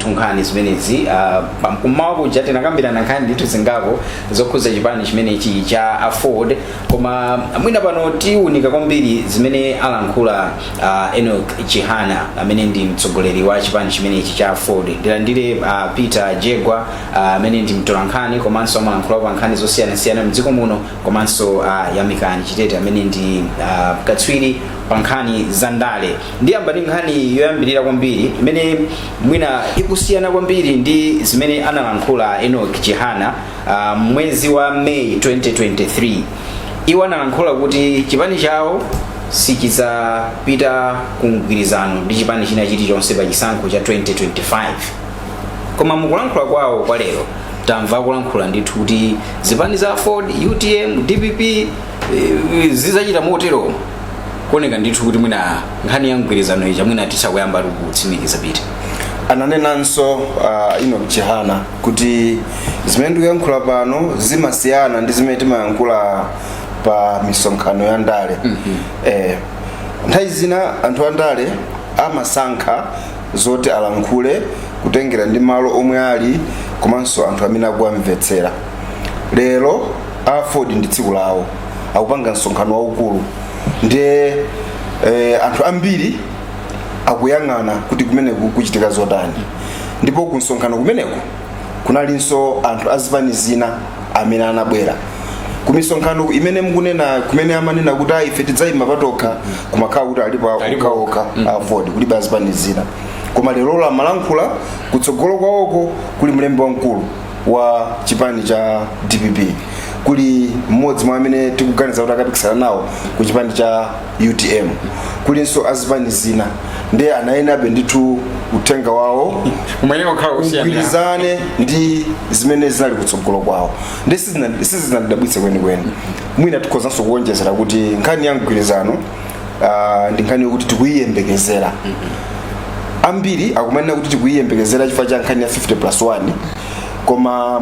ndithu nkhani zimenezi. Kummawa kuja tinakambirana nkhani ndithu zingapo zokhuza chipani chimenechi cha AFORD, koma mwina pano tiunika kwambiri zimene alankhula Enoch Chihana, amene ndi mtsogoleri wa chipani chimenechi cha AFORD. Ndilandire Peter Jegwa, amene ndi mtolankhani komanso amalankhula pa nkhani zosiyanasiyana mdziko muno, komanso Yamikani Chitete, amene ndi katswiri pa nkhani za ndale. Ndiyamba ndi nkhani yoyambirira kwambiri imene mwina ikusiyana kwambiri ndi zimene analankhula Enoch Chihana mwezi wa May 2023. Iwo analankhula kuti chipani chawo sichizapita ku mgwirizano ndi chipani china chilichonse pa chisankho cha 2025, koma mukulankhula kwawo kwa lero tamva kulankhula ndithu kuti zipani za AFORD, UTM, DPP zizachita motero. Kuoneka ndithu kuti mwina nkhani ya mgwirizano ija mwina titha kuyamba kutsimikiza pita. Ananenanso Enoch Chihana kuti zimene ndikuyankhula pano zimasiyana ndi zimene timayankhula pa misonkhano ya ndale. Nthawi zina anthu andale amasankha zoti alankhule kutengera ndi malo omwe ali komanso anthu amene akuwamvetsera. Lero AFORD ndi tsiku lawo, akupanga msonkhano waukulu, ndiye anthu ambiri akuyang'ana kuti kumeneku kuchitika zotani. Ndipo ku msonkhano kumeneku kunalinso anthu azipani zina amene anabwera ku misonkhano imene mukunena, kumene amanena kuti, "Ah, ife tidzayima patokha," kumakhala kuti alipo Alipo. okhaokha AFORD, kulibe azipani zina. Koma lero amalankhula, kutsogolo kwawoko kuli mlembi wamkulu wa chipani cha DPP, kuli mmodzi mwa amene tikuganiza kuti akapikisana nawo ku chipani cha UTM, kulinso azipani zina. Ndiye anayenabe ndithu uthenga wawo umene ukhala kusiyana ugwirizane ndi zimene zinali kutsogolo kwawo. Ndi sizinandidabwitse kwenikweni. Mwina tikhozanso kuwonjezera kuti nkhani ya mgwirizano ndi nkhani yokuti tikuyiyembekezera. Ambiri akumanena kuti tikuyiyembekezera chifukwa cha nkhani ya 50 plus 1, koma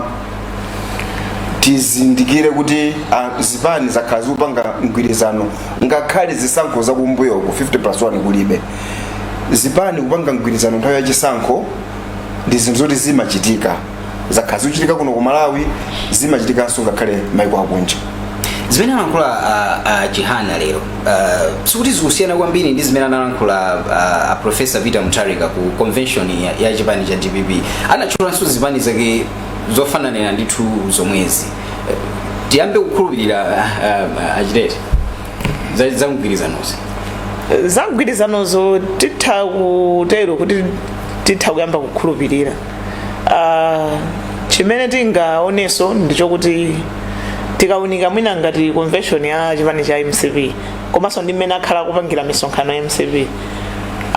tizindikire kuti zipani zakhala zikupanga mgwirizano ngakhale zisankho zakumbuyoko 50 plus 1 kulibe. Zipani kupanga mgwirizano nthawi yachisankho ndi zinthu zoti zimachitika, zakhala zikuchitika kuno ku Malawi, zimachitikanso ngakhale maiko akunja. Zimene analankhula Chihana lero sikuti zikusiyana kwambiri ndi zimene analankhula a Professor Peter Mutharika ku convention ya chipani cha DPP. Anatchulanso zipani zake zofananira ndithu zomwezi. Tiyambe kukhulupirira, achitete, za mgwirizanozi? Za mgwirizanozo titha kutero kuti titha kuyamba kukhulupirira. Chimene tingaonenso ndichokuti tikaunika mwina ngati convention ya chipani cha MCP, komanso ndi mmene akhala akupangira misonkhano ya MCP,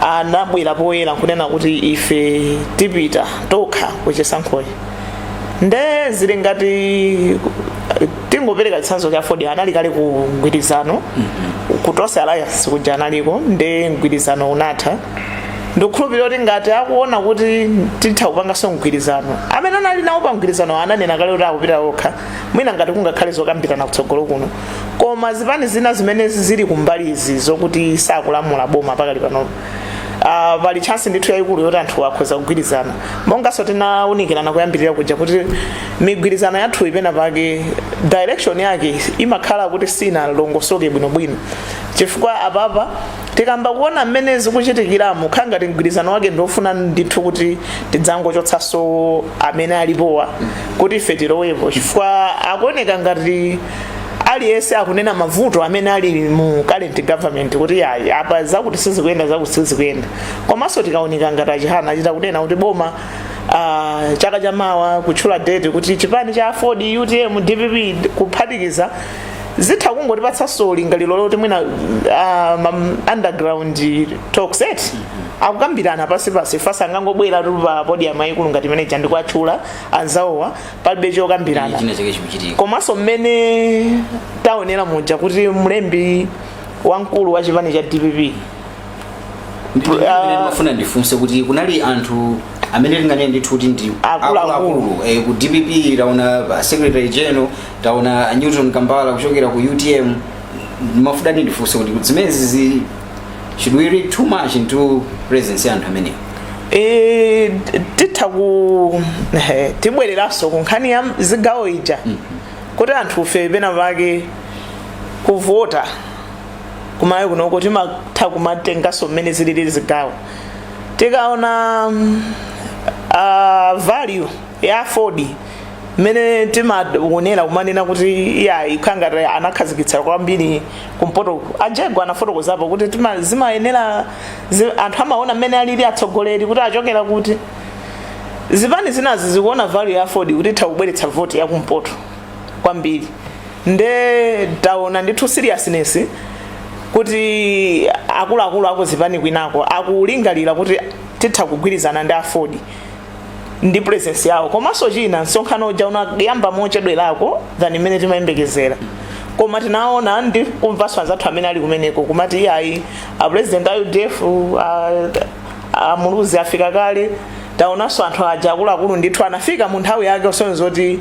anabwera poyera nkunena kuti ife tipita tokha kuchisankhochi. Nde zili ngati tingopereka chitsanzo cha AFORD, anali kale ku mgwirizano, ku Tonse Alliance kuja analiko, nde mgwirizano unatha. Ndikukhulupirira kuti ngati akuona kuti titha kupanganso mgwirizano, amene anali nawo pa mgwirizano ananena kale kuti akupita okha, mwina ngati kungakhale zokambirana kutsogolo kuno. Koma zipani zina zimene zili kumbalizi zokuti sakulamula boma pakali panopo, pali chance ndithu yayikulu yoti anthu akhoza kugwirizana, monganso tinawunikirana kuyambirira kuja kuti migwirizano yathu ipena pake direction yake imakhala kuti sinalongosoke bwinobwino, chifukwa apapa tikamba kuona mmene zikuchitikiramo, khala ngati mgwirizano wake ndiofuna ndithu kuti tidzangochotsanso amene alipowa kuti ife tilowepo, chifukwa akuoneka ngati aliyense akunena mavuto amene ali mu current government, kuti yayi, apa zakuti sizikuyenda, zakuti sizikuyenda. Komanso tikaoneka ngati achihana achita kunena kuti boma chaka chamawa, kutchula date kuti chipani cha AFORD, UTM, DPP kuphatikiza, zitha kungotipatsanso lingaliro loti mwina underground talks et akukambirana pasi pasi fasa angangobwera tu pa podium ayikulu ngati imene ija ndikuatchula anzawowa, palibe chokambirana. China chake chikuchitika. Komanso mmene taonera muja kuti mlembi wamkulu wa chipani cha DPP Ndimafuna ndifunse kuti kunali anthu amene tinganene ndithu kuti ndi Akuluakulu. Akuluakulu. Ku DPP taona secretary general, taona Newton Kambala kuchokera ku UTM. Ndimafuna ndifunse kuti zimenezi should we read too much into presence ya anthu amenewo? Titha ku tibwereranso ku nkhani ya zigawo ija, kuti anthu ife pena pake kuvota kumayo kunoko timatha kumatenganso mmene zilili zigawo. Tikaona value ya AFORD, mmene timaonera kumanena kuti iya ikhangati anakhazikitsa kwambiri kumpoto, ajego anafotokozapo kuti zimayenera anthu amaona mmene alili atsogoleri kuti achokera kuti. Zipani zinazi zikuona value ya AFORD kuti itha kubweretsa voti yakumpoto kwambiri. Nde taona ndithu seriousness kuti akuluakulu akuzipani kwinako akulingalira kuti titha kugwirizana ndi AFORD ndi presence yawo. Komanso china, msonkhano uja unayamba mochedwerako than imene timayembekezera, koma tinaona ndi kumvanso anzathu amene ali kumeneko kumati iyayi, a president a UDF a Muluzi afika kale. Taonanso anthu aja akuluakulu ndithu anafika mu nthawi yake, osonyeza kuti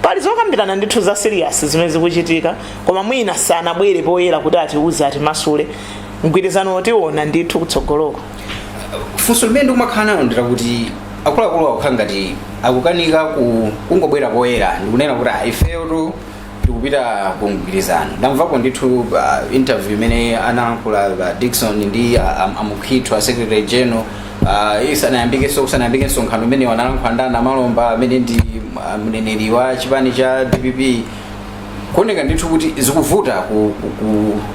pali zokambirana ndithu za serious zimene zikuchitika, koma mwina sanabwere poyera kuti atiuze, atimasule. Mgwirizano tiona ndithu kutsogoloko. Funso limene ndikumakhala nalo ndilakuti akuluakulu akukhala ngati akukanika kungobwera poyera ndikunena kuti, "Ah, ifeyo tikupita ku mgwirizano." Ndamvapo ndithu interview imene analankhula Dickson ndi amukhitho a secretary general isanayambike msonkhano umene analankhula ndi Anamalomba amene ndi mneneri wa chipani cha DPP, kuoneka ndithu kuti zikuvuta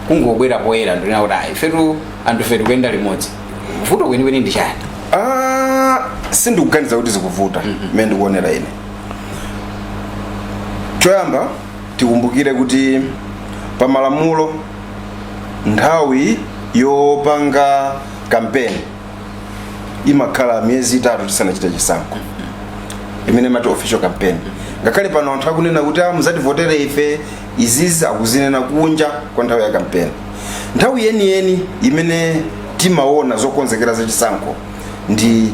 kungobwera poyera ndinena kuti, "Ah, ifetu anthu ife tikuyenda limodzi." Vuto kwenikweni ndi chani? Ah, sindikuganiza kuti zikuvuta mmene ndikuonera ine. Choyamba tikumbukire kuti pamalamulo nthawi yopanga kampeni imakhala miyezi 3 tisanachite chisankho, imene mati official campaign. Ngakhale pano anthu akunena kuti, "Ah, muzativotere ife," izizi akuzinena kunja kwa nthawi ya kampeni. Nthawi yeniyeni imene timaona zokonzekera za chisankho ndi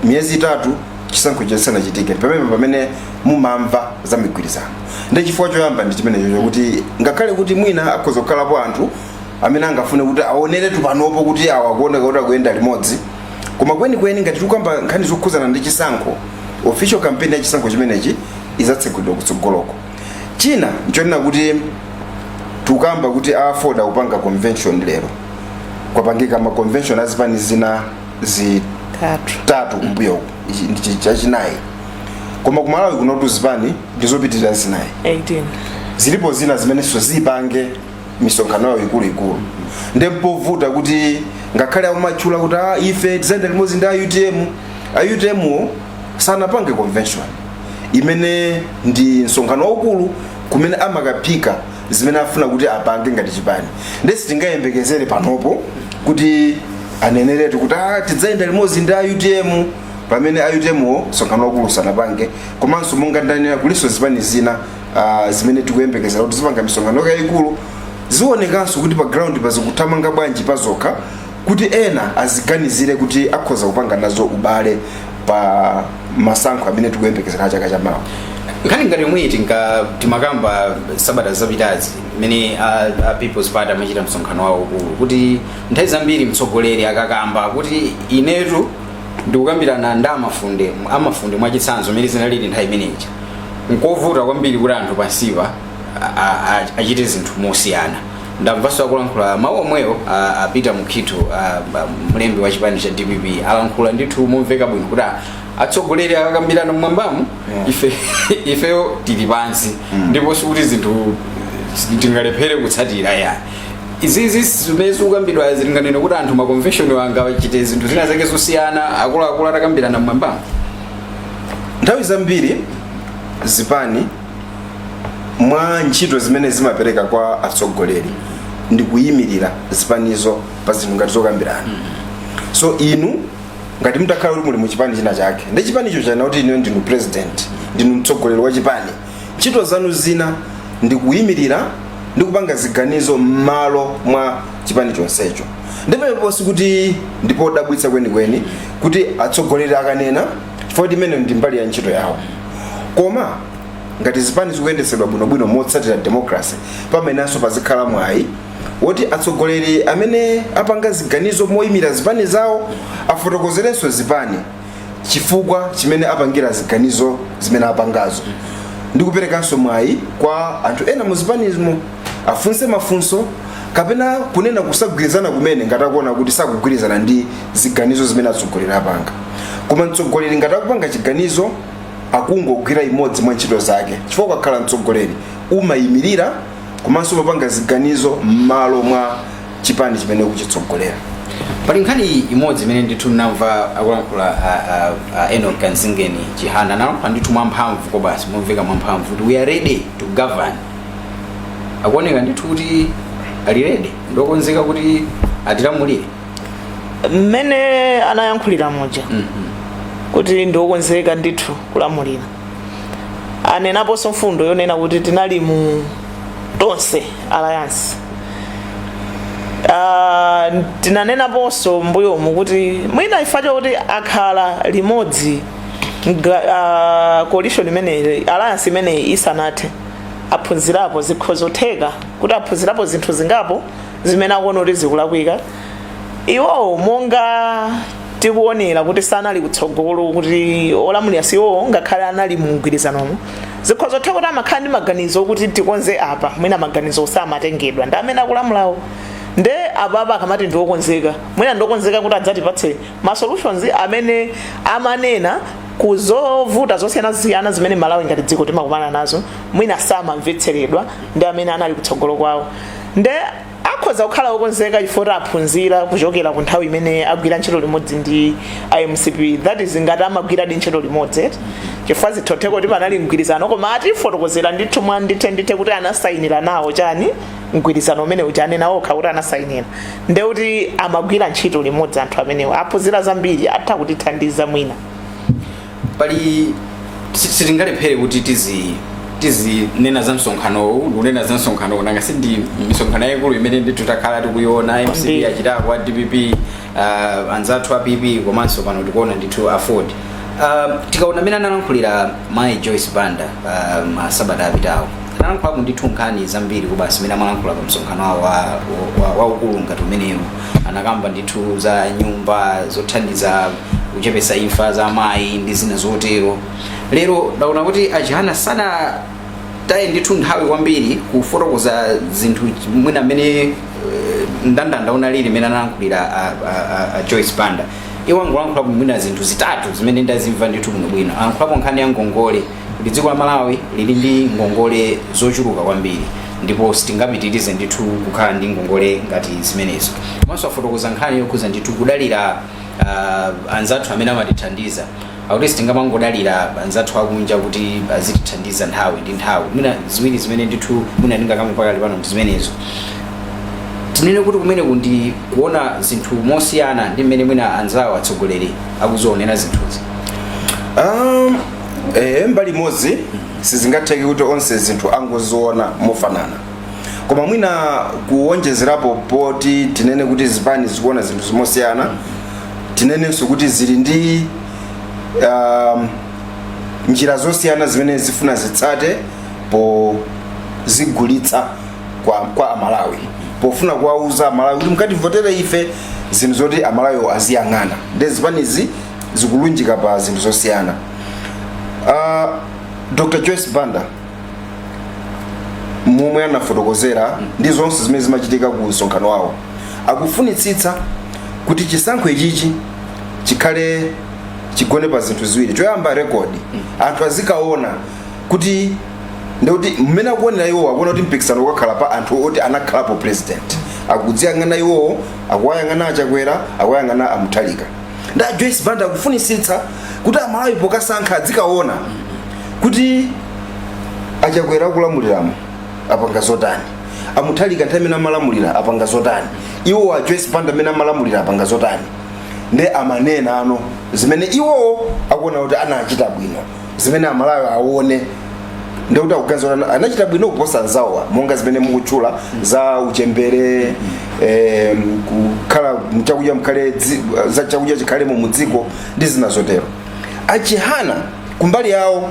miyezi 3 chisankho chisanachitike, pamene mumamva za migwirizano. Ndi chifukwa choyamba ndi chimenecho, chokuti ngakhale kuti mwina akhoza kukhalapo anthu amene angafune kuti aoneretu panopo kuti awa akuoneka kuti akuyenda limodzi, koma kwenikweni ngati tikukamba nkhani zokhuzana ndi chisankho, official campaign ya chisankho chimenechi idzatsekulidwa kutsogoloko. China nchonena kuti tikukamba kuti a AFORD akupanga convention lero, kwapangika ma convention azipani zina zitatu. Tatu kumbuyoku, ichi ndi chachinayi. Koma kumalawi kunotu zipani ndizopitirira zinayi. 18. Zilipo zina zimenenso zipange misonkhano yawo ikuluikulu. Ndi mpovuta kuti ngakhale amatchula kuti, "Ah, ife tizayenda limodzi ndi a UTM," a UTM wo sanapange convention imene ndi msonkhano waukulu kumene amakaphika zimene afuna kuti apange ngati chipani. Ndesi sitingayembekezere panopo kuti aneneretu kuti, "Ah, tidzayenda limodzi ndi a UTM," pamene a UTM wo msonkhano waukulu sanapange. Komanso monga ndanena, kulinso zipani zina zimene tikuyembekezera kuti zipanga misonkhano yayikulu. Zionekanso kuti pa ground pazikuthamanga bwanji pazokha kuti ena aziganizire kuti akhoza kupanga nazo ubale pa masankho amene tikuyembekezera chaka chamawa. Nkhani ngati yomweyi timakamba sabata zapitazi mmene a People's Party amachita msonkhano wawo ukulu, kuti nthawi zambiri mtsogoleri akakamba kuti inetu ndikukambirana ndi amafunde, amafunde mwachitsanzo mmene zinalili nthawi imeneyi, nkovuta kwambiri kuti anthu pansipa achite zinthu mosiyana. Ndamvanso akulankhula mawu omwewo a Peter Mukhito, mlembi wa chipani cha DPP, alankhula ndithu momveka bwino kuti atsogoleri akakambirana mmwambamo, ifeyo tili pansi, ndipo sikuti zinthu tingalephere kutsatira yani. Izizi zimene zikukambidwa zilinganene kuti anthu ma convention wanga achite zinthu zina zake zosiyana akuluakulu atakambirana mmwambamo? Nthawi zambiri zipani mwa ntchito zimene zimapereka kwa atsogoleri ndi kuyimirira zipanizo pa zinthu ngati zokambirana. So inu ngati mutakhala kuti muli mu chipani china chake, ndi chipanicho chana kuti inu ndinu president, ndinu mtsogoleri wa chipani, ntchito zanu zina ndi kuyimirira ndi kupanga ziganizo m'malo mwa chipani chonsecho. Ndipo sikuti ndipodabwitsa kwenikweni kuti atsogoleri akanena, chifukwa kuti imene ndi mbali ya ntchito yawo. Koma ngati zipani zikuyendetsedwa bwinobwino motsatira democracy, pamenenso pazikhala mwayi woti atsogoleri amene apanga ziganizo moyimira zipani zawo afotokozerenso zipani. Chifukwa chimene apangira ziganizo zimene apangazo, ndi kuperekanso mwayi kwa anthu ena muzipanizimo afunse mafunso kapena kunena kusagwirizana kumene, ngati akuona kuti sakugwirizana ndi ziganizo zimene atsogoleri apanga. Koma mtsogoleri ngati akupanga chiganizo, akungogwira imodzi mwa ntchito zake, chifukwa ukakhala mtsogoleri umayimirira komanso umapanga ziganizo m'malo mwa chipani chimene ukuchitsogolera. Pali nkhani imodzi imene ndithu ndinamva akulankhula Enoch Kanzingeni Chihana. Analankhula ndithu mwamphamvu kobasi, momveka mwamphamvu, kuti "We are ready to govern." Akuoneka ndithu kuti ali ready, ndokonzeka kuti atilamulire. Mmene anayankhulira muja kuti ndiokonzeka ndithu kulamulira, anenaponso mfundo yonena kuti tinali mu Tonse Alliance. Tinanenaponso mbuyomu kuti mwina ifa chokuti akhala limodzi coalition imeneyi, alliance imeneyi isanathe, aphunzirapo, zikhozotheka kuti aphunzirapo zinthu zingapo zimene akuona kuti zikulakwika. Iwowo monga tikuonera kuti sanali kutsogolo, kuti olamulira siwowo, ngakhale anali mu mgwirizanomo, zikhozotheka kuti amakhala ndi maganizo kuti tikonze apa, mwina maganizo samatengedwa ndi amene akulamulawo. Nde apapa akamati ndiokonzeka, mwina ndiokonzeka kuti adzatipatse ma solutions amene amanena ku zovuta zosiyanasiyana zimene Malawi ngati dziko timakumana nazo, mwina samamvetseredwa ndi amene anali kutsogolo kwawo. Nde akhoza kukhala okonzeka chifukwa aphunzira kuchokera ku nthawi imene agwira ntchito limodzi ndi iMCP. That is, ngati amagwiradi ntchito limodzi, eti? Chifukwa zithotheko kuti panali mgwirizano, koma atifotokozera ndithu mwa ndithe ndithe kuti anasayinira nawo chani, mgwirizano umene uja anena okha kuti anasayinira. Nde kuti amagwira ntchito limodzi, anthu amenewo aphunzira zambiri, atha kutithandiza mwina. Pali sitingalephere kuti tizinena za msonkhanowu ndikunena za msonkhanowu, nanga sindi misonkhano yayikulu imene ndithu takhala tikuiona, MCP achitako, a DPP, anzathu a PP, komanso pano tikuona ndithu AFORD. Tikaona amene analankhulira mayi Joyce Banda masabata apitawo, analankhulapo ndithu nkhani zambiri kubasi. Imene amalankhula pa msonkhano wawo waukulu ngati umenewu, anakamba ndithu za nyumba zothandiza kuchepesa imfa za amayi ndi zina zotero. Lero ndaona kuti aChihana sana taye ndithu nthawi kwambiri kufotokoza zinthu mwina mmene ndandanda unalili mmene analankhulira a Joyce Banda. Iwo angolankhulapo mwina zinthu zitatu zimene ndazimva ndithu bwinobwino. Alankhulapo nkhani ya ngongole, kuti dziko la Malawi lili ndi ngongole zochuluka kwambiri ndipo sitingapitirize ndithu kukhala ndi ngongole ngati zimenezo. Komanso afotokoza nkhani yokhuza ndithu kudalira anzathu amene amatithandiza, akuti sitingamangodalira anzathu akunja kuti azitithandiza nthawi ndi nthawi. Mwina ziwiri zimene ndithu mwina ndingakambe pakali pano ndi zimenezo. Tinene kuti kumeneku ndi kuona zinthu mosiyana ndi mmene mwina anzawo atsogoleri akuzionera zinthuzi? Mbali imodzi sizingatheke kuti onse zinthu angoziona mofanana, koma mwina kuwonjezerapo poti tinene kuti zipani zikuona zinthu zimosiyana, tinenenso kuti zili ndi njira zosiyana zimene zifuna zitsate pozigulitsa kwa Amalawi, pofuna kuwauza Amalawi kuti mukativotere ife, zinthu zoti Amalawiwo aziyang'ana. Ndi zipanizi zikulunjika pa zinthu zosiyana. Dr Joyce Banda, momwe anafotokozera ndi zonse zimene zimachitika ku msonkhano wawo, akufunitsitsa kuti chisankho ichichi chikhale chigone pa zinthu ziwiri. Choyamba, record, anthu azikaona kuti, ndikuti mmene akuonera iwowo, akuona kuti mpikisano ukakhala pa anthu oti anakhalapo president. Akudziyang'ana iwowo, akuwayang'ana aChakwera, akuwayang'ana aMutharika. Nda Joyce Banda akufunitsitsa kuti Amalawi pokasankha azikaona kuti aChakwera akulamuliramo apanga zotani, aMutharika nthawi imene amalamulira apanga zotani, iwo a Joyce Banda amene amalamulira apanga zotani. Nde amanena ano zimene iwowo akuona kuti anachita bwino, zimene Amalawi aone ndikuti akuganiza kuti anachita bwino kuposa anzawowa, monga zimene mukutchula za uchembere, kukhala chakudya mkhale za chakudya chikhalemo mudziko ndi zina zotero. AChihana kumbali yawo,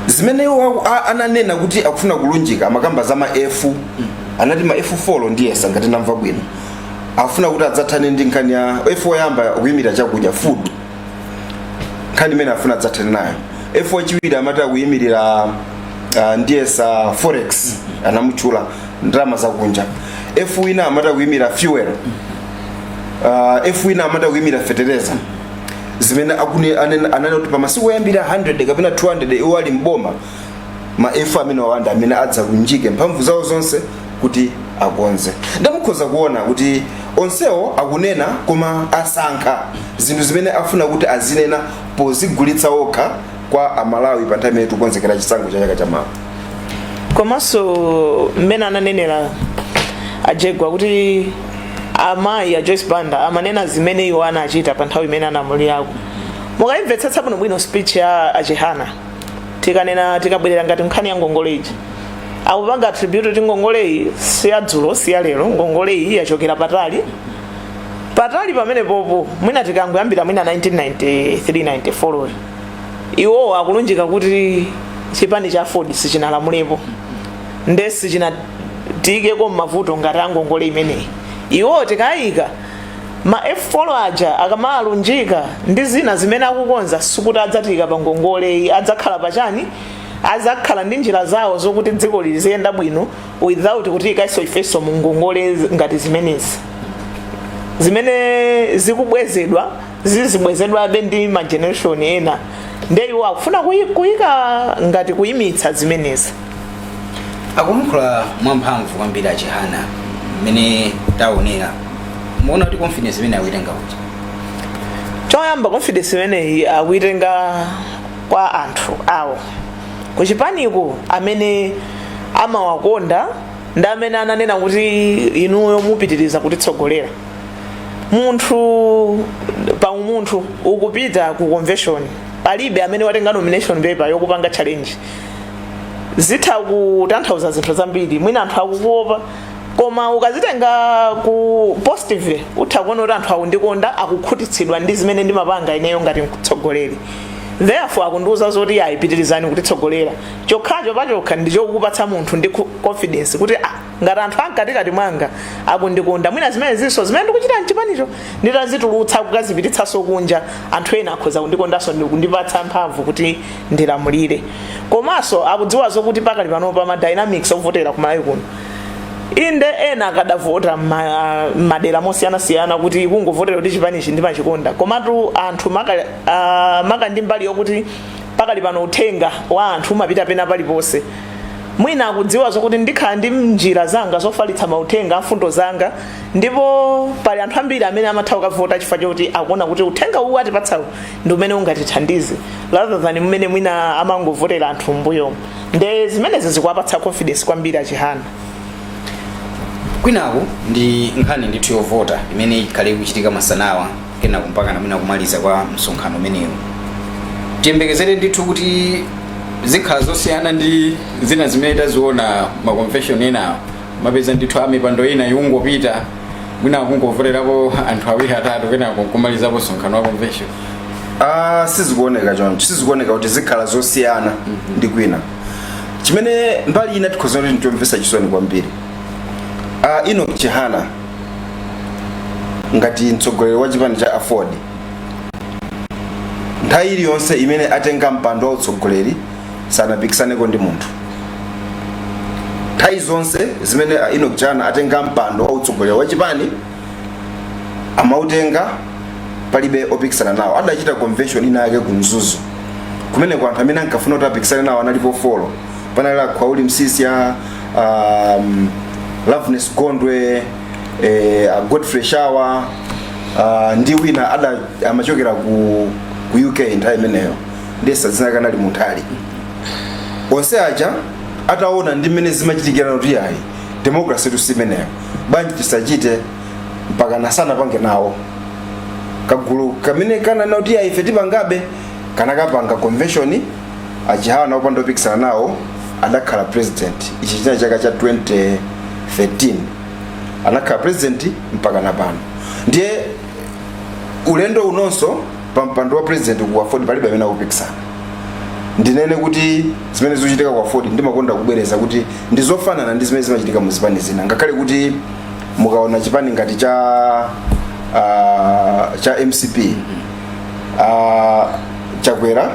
zimene iwo ananena kuti akufuna kulunjika, amakamba za ma F, anati ma F4 ndiyesa ngati ndamva bwino, akufuna kuti adzathane ndi nkhani ya F woyamba kuyimira chakudya, food. Nkhani imene afuna adzathane nayo. F wachiwiri amati akuyimirira ndiyesa forex, anamutchula ndalama zakunja. F wina amati akuyimira fuel, F wina amati akuyimira fetereza, zimene anene kuti pamasiku oyambira 100 kapena 200 iwo ali mboma, ma F amene wawanda amene adzalunjike mphamvu zawo zonse kuti akonze. Ndamukhoza kuona kuti onsewo akunena, koma asankha zinthu zimene afuna kuti azinena pozigulitsa okha kwa Amalawi pa nthawi imene tikukonzekera chisankho cha chaka chamawa. Komanso mmene ananenera Ajegwa kuti amayi a Joyce Banda amanena zimene iwo anachita pa nthawi imene anamulirako, mukayimvetsetsa bwinobwino speech ya Achihana, tikanena tikabwerera ngati nkhani ya ngongole iji, akupanga attribute kuti ngongole iyi si ya dzulo, si ya lero, ngongole iyi yachokera patali patali. Pamene popo mwina tikangoyambira mwina 1993 94, iwowo akulunjika kuti chipani cha Aford sichinalamulepo, nde sichinatiyikeko m'mavuto ngati angongole imeneyi. Iwowo tikayika ma F4 aja, akamalunjika ndi zina zimene akukonza, sikuti adzatiyika pa ngongole, adzakhala pachani, adzakhala ndi njira zawo zokuti dziko liziyenda bwino without kutiyikaso ifenso mu ngongole ngati zimenezi, zimene zikubwezedwa zizibwezedwabe ndi ma generation ena. Nde iwo akufuna kuyika ngati kuyimitsa zimenezi. Akulankhula mwamphamvu kwambiri Achihana. Mmene taonera, muona kuti confidence imene akuitenga kuti? Choyamba, confidence imeneyi akuitenga kwa anthu awo kuchipaniko amene amawakonda ndi amene ananena kuti inuyo mupitiriza kutitsogolera. Munthu pa umunthu ukupita ku convention, palibe amene watenga nomination paper yokupanga challenge, zitha kutanthauza zinthu zambiri. Mwina anthu akukuopa, koma ukazitenga ku positive, utha kuona kuti anthu akundikonda, akukhutitsidwa ndi zimene ndimapanga ineyo ngati mtsogoleri, therefore akundiuza zoti ayipitirizani kutitsogolera. Chokhacho pachokha ndichokupatsa munthu ndi confidence kuti ah, ngati anthu amkatikati mwanga akundikonda, mwina zimene zinso zimene ndikuchita mchipanicho nditazitulutsa kukazipititsanso kunja, anthu ena akhoza kundikondanso ndi kundipatsa mphamvu kuti ndilamulire. Komanso akudziwa zokuti pakali panopa ma dynamics ovotera kumalawi kuno, inde ena akadavota m'madera mosiyanasiyana kuti kungovotera kuti chipanichi ndimachikonda, komatu anthu maka ndi mbali yokuti pakali pano uthenga wa anthu umapita pena paliponse. Mwina akudziwa zokuti ndikhala ndi njira zanga zofalitsa mauthenga, mfundo zanga, ndipo pali anthu ambiri amene amatha kukavota chifukwa chokuti akuona kuti uthenga uwu atipatsawu ndi umene ungatithandize, rather than mmene mwina amangovotera anthu m'mbuyomu. Nde zimenezi zikuwapatsa confidence kwambiri Achihana. Kwinaku ndi nkhani ndithu yovota imene ikhale ikuchitika masanawa, kenako mpaka namwina kumaliza kwa msonkhano umenewu. Tiyembekezere ndithu kuti zikhala zosiyana ndi zina zimene taziona ma convention enawo, mapeza ndithu amipando ina ikungopita, mwina kungovoterapo anthu awiri atatu, kenako kumalizapo msonkhano wa convention. Ah, sizikuoneka choncho, sizikuoneka kuti zikhala zosiyana ndi kwina. Chimene mbali ina tikhoza kuti ndichomvetsa chisoni kwambiri, Enoch Chihana ngati mtsogoleri wa chipani cha Aford, nthawi iliyonse imene atenga mpando wa utsogoleri sanapikisaneko ndi munthu. Nthawi zonse zimene Enoch Chihana atenga mpando wa utsogoleri wa chipani, amautenga palibe opikisana nawo. Adachita convention ina yake ku Mzuzu, kumeneko anthu amene ankafuna kuti apikisane nawo analipo four. Panali Akhwauli Msisya, Loveness Gondwe, Godfrey Shawa, ndi wina ada amachokera ku UK nthawi imeneyo, ndiye sadzina kanali Munthali. Onse aja ataona ndi mmene zimachitikira kuti ayi, democracy tu simeneyo, bwanji tisachite, mpaka nasanapange nawo. Kagulu kamene kanana kuti ayi, ife tipangabe, kanakapanga convention, Achihana opanda opikisana nawo adakhala president. Ichi chinali chaka cha 2013. Anakhala president mpaka napano. Ndiye ulendo unonso pa mpando wa president ku Aford palibe amene akupikisana. Ndinene kuti zimene zikuchitika ku Aford, ndimakonda kubwereza kuti ndi zofanana ndi zimene zimachitika mu zipani zina, ngakhale kuti mukaona chipani ngati cha MCP, Chakwera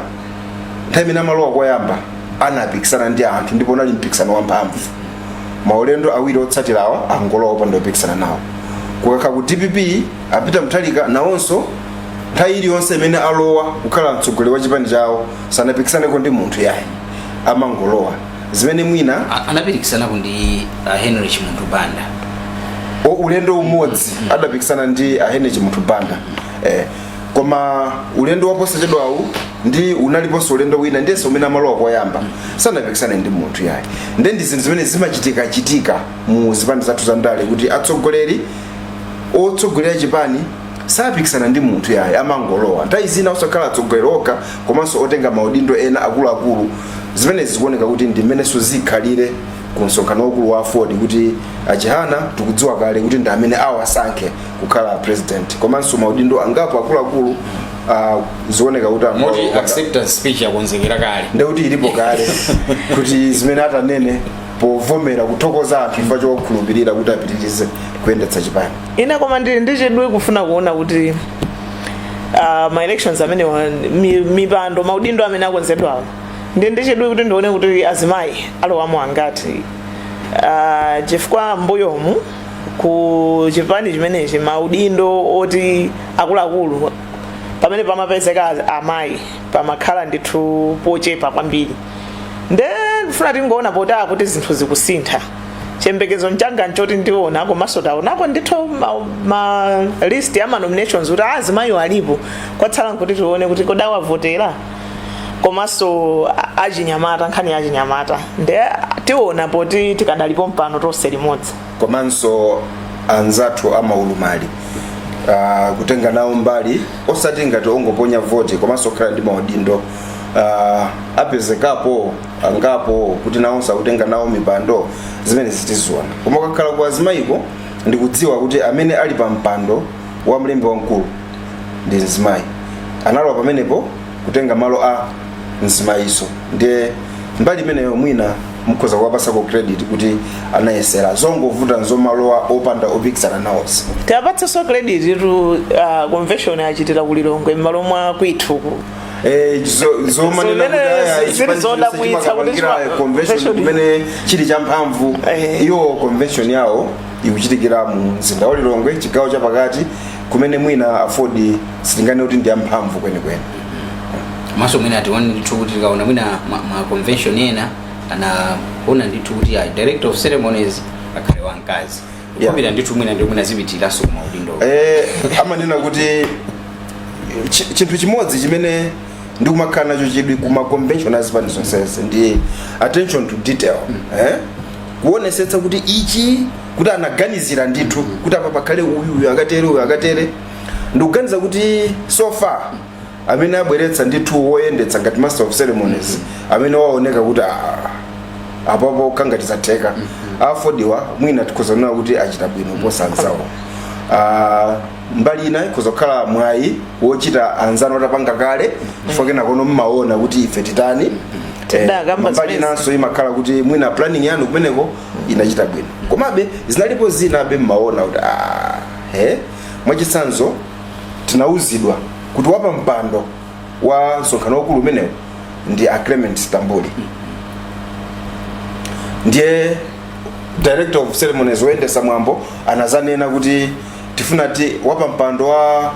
nthawi imene amalowa koyamba anapikisana ndi anthu, ndipo unali mpikisano wamphamvu. Maulendo awiri otsatirawa angolowa opanda opikisana nawo. Kukakha ku DPP, a Peter Mutharika nawonso nthawi iliyonse imene alowa kukhala mtsogoleri wa chipani chawo sanapikisaneko ndi munthu yayi, amangolowa, zimene mwina Anapikisanapo ndi Henry Chimunthu Banda. Ulendo umodzi adapikisana ndi a Henry Chimunthu Banda, koma ulendo waposachedwawu ndi unaliponso ulendo wina ndiyense umene amalowa koyamba sanapikisane ndi munthu yayi. Nde ndi zinthu zimene zimachitikachitika mu zipani zathu za ndale kuti atsogoleri otsogolera chipani sapikisana ndi munthu yayi, amangolowa. Nthawi zina osakhala atsogoleri okha komanso otenga maudindo ena akuluakulu. Zimene zikuoneka kuti ndi mmenenso zikhalire ku msonkhano waukulu wa AFORD, kuti a Chihana tikudziwa kale kuti ndi amene awasankhe kukhala president, komanso maudindo angapo akuluakulu zikuoneka kuti anthu Moti acceptance speech yakonzekera kale. Ndekuti ilipo kale, kuti zimene atanene povomera kuthokoza anthu chifukwa chokhulupirira kuti apitirize kuyendetsa chipani. Ine koma ndili ndi chidwi kufuna kuona kuti ma elections amene mipando, maudindo amene akonzedwawo, ndi chidwi kuti ndione kuti azimayi alowamo angati, chifukwa mbuyomu ku chipani chimenechi maudindo oti akuluakulu pamene pamapezeka amayi pamakhala ndithu pochepa kwambiri. Nde ndifuna tingoona poti akuti zinthu zikusintha. Chiyembekezo mchanga nchoti ndiona, komanso taonako ndithu ma list ya ma nominations kuti azimayiwo alipo. Kwatsala nkuti tione kuti kodi awavotera, komanso achinyamata, nkhani ya achinyamata nde tiona poti tikadalipo mpano tonse limodzi. Komanso anzathu amaulumali kutenga nawo mbali, osati ngati ongoponya voti, komanso kukhala ndi maudindo, apezekapo angapo kuti nawonso akutenga nawo mipando, zimene zitiziona. Koma ukakhala ku azimayiko, ndikudziwa kuti amene ali pa mpando wa mlembi wamkulu ndi mzimayi, analowa pamenepo kutenga malo a mzimayiso. Ndiye mbali imeneyo mwina mukhoza kuwapasako credit kuti anayesera, zongovuta nzomalowa opanda opikisana nawonse. Tiapatsenso credit tu, convention achitira kulilongwe m'malo mwa kwithuku. Zomanena Zimene kuti aya, zili chipani zodabwitsa chonse kuti chimakapangira convention kumene chili champhamvu. Iwo convention yawo ikuchitikira mu mzinda wa Lilongwe, chigawo chapakati, kumene mwina AFORD sitingane kuti ndi yamphamvu kwenikweni. Maso mwina tione ndithu kuti tikaona mwina ma convention ena anaona ndithu kuti a director of ceremonies akhale wamkazi. Kupita ndithu mwina ndi mwina zipitiraso kumaudindo. Amanena kuti chinthu chimodzi chimene ndikumakhala nacho chidwi kuma convention azipani zonsezi ndi attention to detail, Kuonesetsa kuti ichi, kuti anaganizira ndithu kuti apa pakhale uyu, uyu akatere, uyu akatere. Ndikuganiza kuti so far amene abweretsa ndithu woyendetsa ngati master of ceremonies amene waoneka kuti apapo kangati zatheka, AFORDwa mwina tikhoza kunena kuti achita bwino posa anzawo. Mbali ina ikhoza kukhala mwayi wochita anzanu atapanga kale, chifukwa kenakono mmaona kuti ife titani. Tidakamba Mbali zimene. inanso imakhala kuti mwina planning yanu kumeneko inachita bwino, komabe zinalipo zina abe mmaona kuti mwachitsanzo tinauzidwa kuti wapa mpando wa msonkhano waukulu umenewu ndi a Clement Stambuli. Ndiye director of ceremonies woyendesa mwambo anazanena kuti tifuna ti wapa mpando wa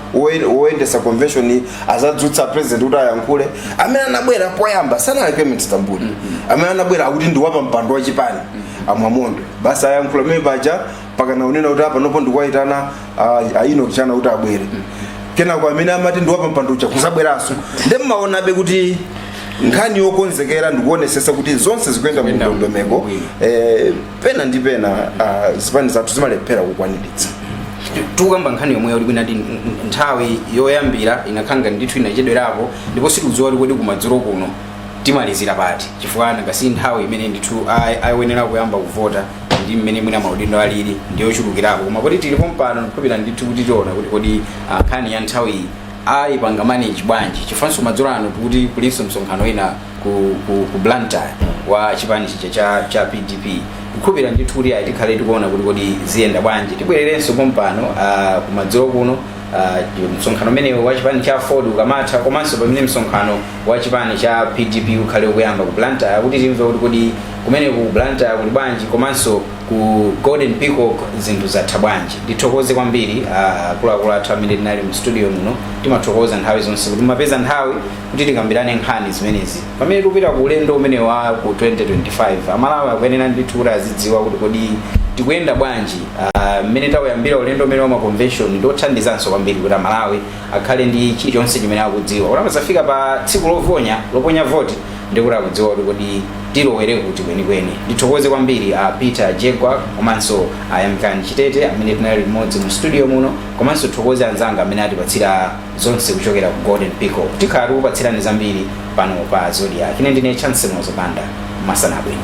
woyendesa convention azadzutsa president kuti ayankhule. Amene anabwera poyamba sanali Clement Stambuli. Amene anabwera akuti ndi wapa mpando wa chipani, amwamondwe basi ayankhula pamene paja, pakana unena kuti apa nopo ndikuwayitana a Enoch Chihana kuti abwere. Kenako amene amati ndi wapa mpando uja kuzabweranso. Ndi mmaonabe kuti nkhani yokonzekera ndikuonesesa kuti zonse zikuyenda mu Zikuyenda ndondomeko bwino. Pena ndi pena zipani zathu zimalephera kukwaniritsa. Tikukamba nkhani yomwe yoti kwina ndi nthawi yoyambira inakhanga ndithu inachedwerapo, ndipo sitikudziwa kuti kodi kumadzulo kuno timalizira pati, chifukwa ngasi nthawi imene ndithu ayenera kuyamba kuvota ndi mmene mwina maudindo alili ndiyochulukirapo. Koma poti tilipo mpano, ndikupita ndithu kuti tiona kuti kodi nkhani ya nthawi ayipanga manage bwanji, chifukwanso madzulo ano tikuti kulinso msonkhano wina ku Blantyre wa chipani chija cha PDP. Kukhulupirira ndithu kuti ayi tikhale tikuona kuti kodi ziyenda bwanji. Tibwererenso pompano kumadzulo kuno. Msonkhano umenewu wa chipani cha Aford ukamatha, komanso pamene msonkhano wa chipani cha PDP ukhale ukuyamba ku Blantyre, kuti timve kuti kodi kumene ku Blantyre kuli bwanji, komanso ku Golden Peacock zinthu zatha bwanji. Ndithokoze kwambiri akuluakulu athu amene tinali mu studio muno. Timathokoza nthawi zonse kuti mumapeza nthawi kuti tikambirane nkhani zimenezi pamene tikupita ku ulendo umene wa ku 2025. Amalawi akuyenera ndithu kuti azidziwa kuti kodi tikuyenda bwanji mmene tawuyambira ulendo umene wa ma convention. Ndiothandizanso kwambiri kuti Amalawi akhale ndi chilichonse chimene akudziwa, kuti amazafika pa tsiku loponya voti ndikuti akudziwa kuti kodi tilowere kuti kwenikweni. Ndithokoze kwambiri a Peter Jegwa komanso Ayamikani Chitete amene tinali limodzi mu studio muno, komanso thokoze anzanga amene atipatsira zonse kuchokera ku Golden Peacock. Tikhala tikupatsirani zambiri pano pa Zodiak. Ine ndine Chance Mozopanda. Masana abwino.